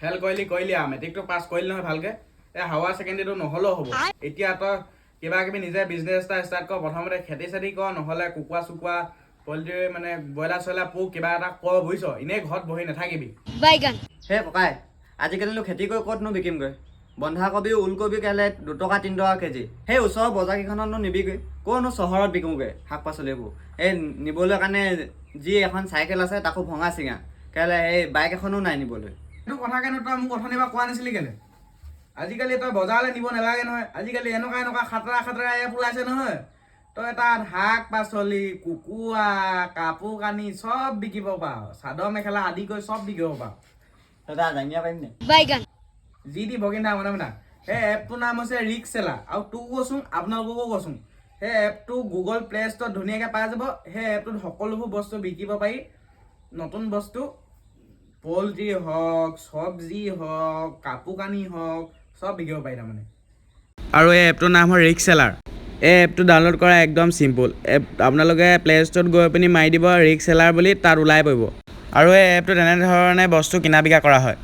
Fail কৰিলি কৰিলি আৰু, মেট্ৰিকটো পাছ কৰিলি নহয় ভালকে। এই হাৱাৰ ছেকেণ্ডেৰীটো নহ'লেও হ'ব। এতিয়া তই কিবা কিবি নিজে বিজনেছ এটা ষ্টাৰ্ট কৰ। প্ৰথমতে খেতি চেতি কৰ, নহ'লে কুকুৰা চুকুৰা, পল্ট্ৰি মানে ব্ৰইলাৰ চয়লাৰ পোহ, কিবা এটা কৰ, বুজিছ? এনেই ঘৰত বহি নাথাকিবি। বাইগান। হে ককাই, আজিকালিনো খেতি কৰি ক'তনো বিকিমগৈ? বন্ধাকবি, ওলকবি কেলে 2 টকা 3 টকা কেজি। সেই ওচৰৰ বজাৰকেইখনতনো নিবিকৈ, ক'নো চহৰত বিকোগৈ শাক পাচলিবোৰ? এই নিবলৈ কাৰণে যি এখন চাইকেল আছে, তাকো ভঙা চিঙা। কেলে এই বাইক এখনো নাই নিবলৈ। এইটো কথা কেনে তই মোক অথনিৰ পৰা কোৱা নাছিলি কেলে? আজিকালি তই বজাৰলৈ নিব নালাগে নহয়। আজিকালি এনেকুৱা এনেকুৱা খাতৰা খাতৰা এপ ওলাইছে নহয়, তই তাত শাক পাচলি, কুকুৰা, কাপোৰ কানি চব বিকিব পাৰ। চাদৰ মেখেলা আদি কৰি চব বিকিব পাৰ। দাদা, জানিব পাৰিম নে? বাইগান। যি দি বগিন থাক মানে মানে সেই এপটোৰ নাম হৈছে ৰিক্স চেলাৰ। আৰু তোক কৈছোঁ, আপোনালোককো কৈছোঁ, সেই এপটো গুগল প্লে ষ্ট'ৰত ধুনীয়াকৈ পাই যাব। সেই এপটোত সকলোবোৰ বস্তু বিকিব পাৰি। নতুন বস্তু, পল্ট্ৰি হওক, চব্জি হওক, কাপোৰ কানি হওক, চব বিকিব পাৰি তাৰমানে। আৰু এই এপটোৰ নাম হ'ল ৰিক্স চেলাৰ। এই এপটো ডাউনলোড কৰা একদম চিম্পুল এপ। আপোনালোকে প্লে ষ্ট'ৰত গৈ পিনি মাৰি দিব ৰিক্স চেলাৰ বুলি, তাত ওলাই পৰিব। আৰু এই এপটোত এনেধৰণে বস্তু কিনা বিকা কৰা হয়।